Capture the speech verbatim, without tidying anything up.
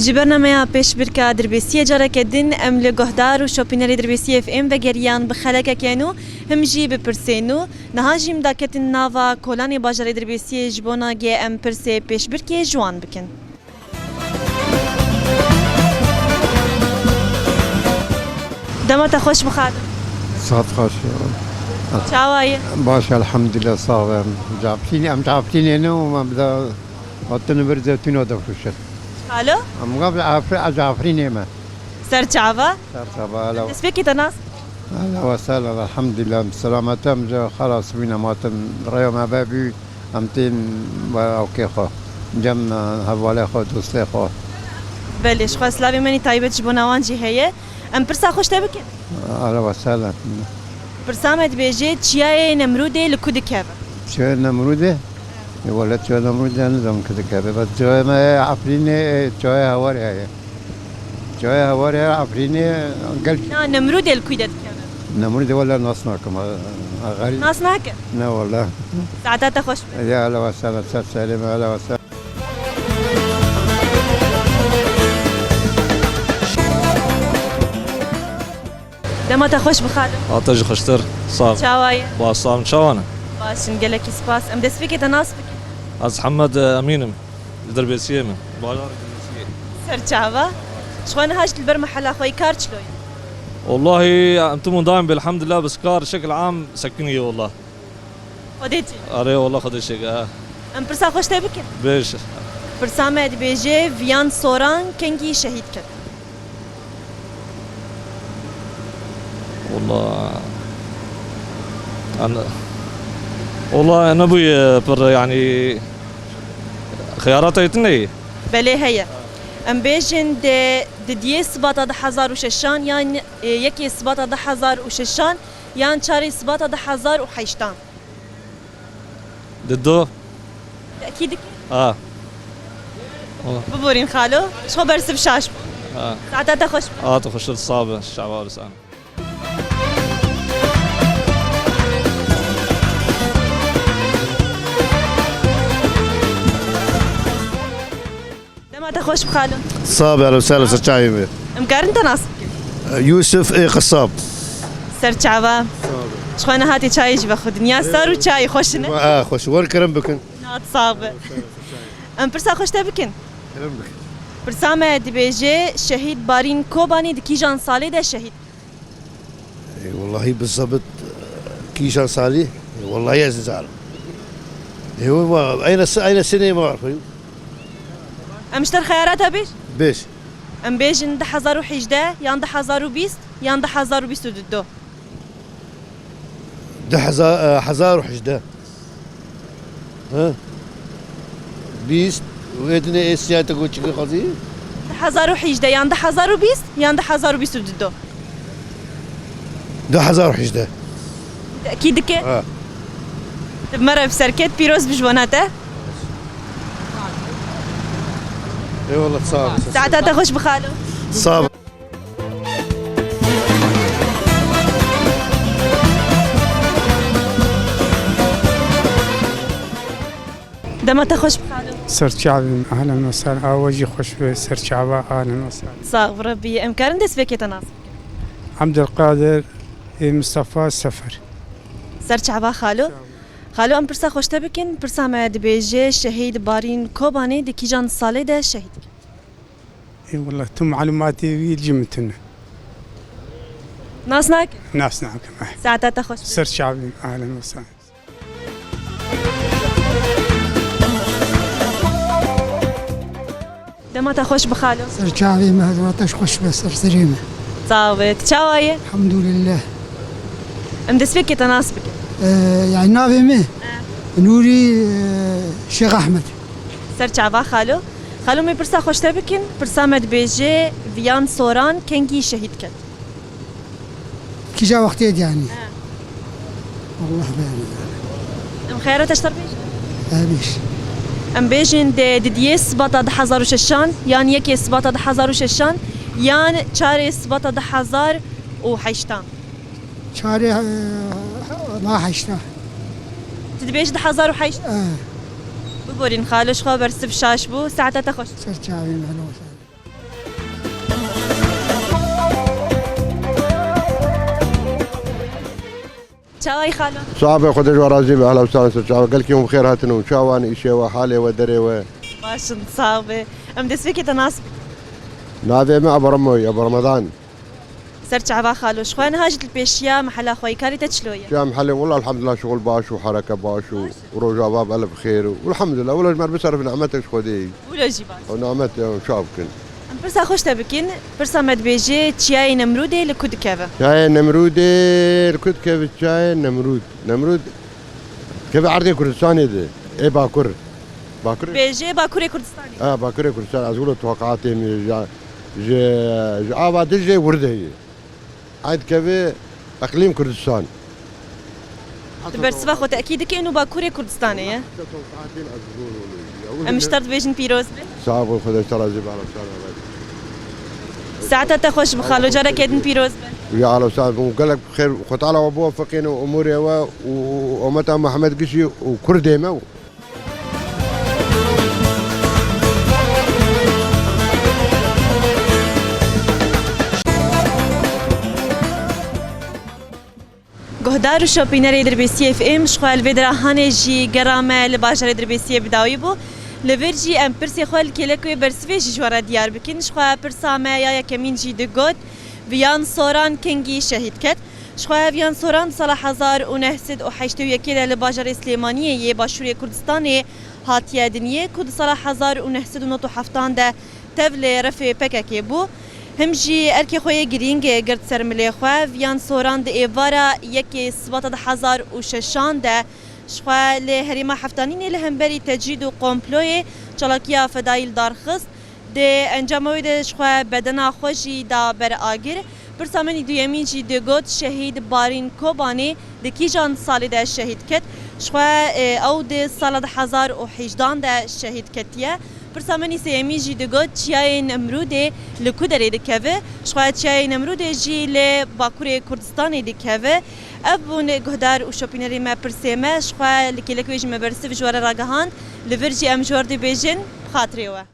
Ji bernameya pêşbirka Dirbêsiyê careke din em li guhdar û şopînerê Dirbêsiyê F M vegeriyan bi xelekeke nû, him jî bi pirsê nû. Niha jî em daketin nava kolanê bajarê Dirbêsiyê ji bona gê em pirsê pêşbirkê ji wan bikin. Dema te xweş bi xatir. Saet xweş. Çawa ye? Baş, elhamdülillah, sağ ol. Cafrînê, em Cafrînê ne û me bi de hatine vir zeytûna difroşin. Xalo? Em gavê Afri-, ez Cafrînê me. Ser çava? Ser çava, alo. Destpêkê te nas? Alo, ve selam, elhamdülillah. Selamete em ji xelas bûne, matin rêya me vebû, em tên we ewkê xwe. Cem, e, hevalê xwe, dostê xwe. Belê, ji xwe silavê menî taybet ji bona wan jî heye. Em pirsa xweş te bikin. Alo, ve selam. Pirsa me dibêje, çiyayê Nemrûdê li ku dikeve? Çiyayê Nemrûdê? Ê, wele çiyayê Nemrûdê nizanim ku dikeve. Bes çiyayê me yê Efrînê, ê, çiyayê Hewarê heye. Çiyayê Hewarê, Efrînê, gel. Na, Nemrûdê li ku de dikeve? Nemrûdê wele nas nakim. A, a, xerî- Nas nake? Ne wele. Saeta te xweş be. Ya, alo, ve selam, ser serê me, alo, ve selam. Dema te xweş bi xalo. A te jî xweştir. Sağ ol. Çawa ye? Baş, sağ ol. Çawa ne? Baş in, gelekî spas. Em destpêkê te nas bikin. Ez Hemed Emîn im. Li Dirbêsiyê me. Bajarê Dirbêsiyê. Ser çava. Ji xwe niha ji li ber mehela xwe yî kar çilo ye? Wallahî, em tim û daim bi elhamdülillah, bes kar şekil am sekinî ye wallah. Xwedê çê. Erê, wallah, Xwedê çêke, ha. Em pirsa xwe ji te bikin. Bêj. Pirsa me dibêje, Viyan Soran kengî şehîd ket? Wallah. An-, wallah, nebûye pir, yanî, xiyarata tune ye. Belê heye. Em bêjin de didiyê Sibata du hezar û şeşan yan, e, yekê Sibata du hezar û şeşan yan çarê Sibata du hezar û heştan. Dido. Tekî dike? Ha. Biborîn xalo. Ji xwe bersiv şaş bû. Ha. Saeta te xweş be. A, tu xweş, sağ be. Şeva Hulusan. Dema te xweş bi xalo. Sağ be, elim ser, ser çayê me. Em karin te nas bikin? Yusuf ê Qesab. Ser çava. Sağ ol. Ji xwe nehatî çayê ji vexwedin. Ya sar û çayê xweş ne? Ha, xweş. Wer kerem bikin. Hat sağ be. Em pirsa xweş te bikin. Kerem bikin. Pirsa me dibêje, şehîd Barîn Kobanî di kîjan salê de şehîd? E, wallahî bi zebit, e, kîjan salî? E, wallahî ez nizanim. E, wa, eyne se-, eyne seneyê me var xwe. Em ji te xeyarata bêj? Bêj. Em bêjin du hezar û hejdeh, yan du hezar û bîst, yan du hezar û bîst û du. Du hezar, e, hezar û hejdeh. He? Bîst, wê dinê ê siyate ku çikî xwezî? Du hezar û hejdeh yan du hezar û bîst yan du hezar û bîst û du. Du hezar û hejdeh. Tekî dike? Ha. Tu bi me re bi ser ket, pîroz bi ji bona te. Eyvallah, sağ ol. Saeta te xweş bi xalo. Sağ ol. Dema te xweş bi xalo. Ser çavê me, ahlen we sahlen. Awa jî xweş be, ser çava, ahlen we sahlen. Sax bi Rebî. Em karin destpêkê te nas bikin? Abdulkadir, ê Mustafa Sefer. Ser çava xalo. Sağ ol. Xalo, em pirsa xweş te bikin. Pirsa me dibêje, şehîd Barîn Kobanê di kîjan salê de şehîd kir? Ê, wela tu malûmatê wî li cim tune. Nas nake? Nas nakim, eh. Saeta te xweş be. Ser çavê me, ahlen we sahlen. Dema te xweş bi xalo. Ser çavê me, hezra te ji xweş be, ser serê me. Sağ be. Tu çawa ye? Elhamdülillah. Em destpêkê te nas bikin. Ee, yani navê me? Eh. Nûrî, ee, Şêx Ehmed. Ser çava xalo. Xalo, me pirsa xweş te bikin. Pirsa me dibêje, Viyan Soran kengî şehîd ket? Kîja wextê de yani? He. Allah beyanî yani. Em xeyara te ji te re bêjin? He, bêj. Em bêjin de didiyê Sibata du hezar û şeşan, yan yekê Sibata du hezar û şeşan, yan çarê Sibata du hezar û heştan. Çarê, e, na heşta. Tu dibêjî du hezar û heşt? E. Biborîn xalo, ji xwe bersiv şaş bû. Saeta te xweş. Ser çavê me, helo. Çawayî xalo? Sax be, Xwedê ji we razî be, ehla û sahlan ser çava. Gelkî hûn bi xêr hatin û çawan, îşê we, halê we, derê we. Baş in, sax be. Em destpêkê te nas bikin. Navê min Ebu Remoy, Ebu Remadan. Ser çava xalo, ji xwe niha jî li pêşiya mehela xwe yî, karê te çilo ye? Çiya mehelê, wela elhamdulillah, şixul baş û hereke baş û, û rojava bi elif xêr û, û elhamdulillah, wela ji me re biserif nimetek ji Xwedê yî. Wilo jî baş. Ew nimet e, ew çav bikin. Em pirsa xwe ji te bikin, pirsa me dibêje, Çiyayê Nemrûdê li ku dikeve? Çiyayê Nemrûdê li ku dikeve? Çiyayê Nemrûd. Nemrûd dikeve erdê Kurdistanê de. Ê Bakur. Bakur. Bêje Bakurê Kurdistanê. Ha, Bakurê Kurdistan. Ez wilo toqatê min ji, ji, ji ava Diclê wir de ye. Ay dikeve Eqlîm Kurdistan. Tu bersiva xwe tekî dike, û Bakurê Kurdistanê ye. Em ji te re dibêjin pîroz be. Sax bû, Xwedê ji te razî be, ala sar be. Saeta te xweş bi xalo, careke din pîroz be. Ya ala sar bû, gelek xêr, Xwe Teala we biwefeqîne û umûrê we û, û ummeta Muhammed gişî û Kurdê me û Guhdar û şopînerê Dirbêsiyê F M, ji xwe li vê dira hanê jî gera me li bajarê Dirbêsiyê bi dawî bû. Li vir jî em pirsê xwe li kêlek wê bersivê jî ji we re diyar bikin. Ji xwe pirsa me ya yekemîn jî digot, Viyan Soran kengî şehîd ket? Ji xwe Viyan Soran di sala hezar û neh sed û heştê û yekê de li bajarê Silêmaniyê yê Başûrê Kurdistanê hatiye dinyê, ku di sala hezar û neh sed û nod û heftan de tevlê refê P K K bû. Him jî erkê xwe yê girîng girt ser milê xwe. Viyan Soran di êvara yekê Sibata di hezar û şeşan de ji xwe li herêma Heftanînê li hemberî tecrîd û komployê çalakiya fedayî li dar xist. Di encama wê de ji xwe bedena xwe jî da ber agir. Pirsa min î duyemîn jî digot, şehîd Barîn Kobanê di kîjan salê de şehîd ket? Ji xwe, e, ew di sala du hezar û hejdan de şehîd ketiye. Pirsa min î sêyemîn jî digot, Çiyayê Nemrûdê li ku derê dikeve? Ji xwe Çiyayê Nemrûdê jî li Bakurê Kurdistanê dikeve. Ev bûn guhdar û şopînerê me, pirsê me. Ji xwe li kêlek wê jî me bersiv ji we re ragihand. Li vir jî em ji we re dibêjin, bi xatirê we.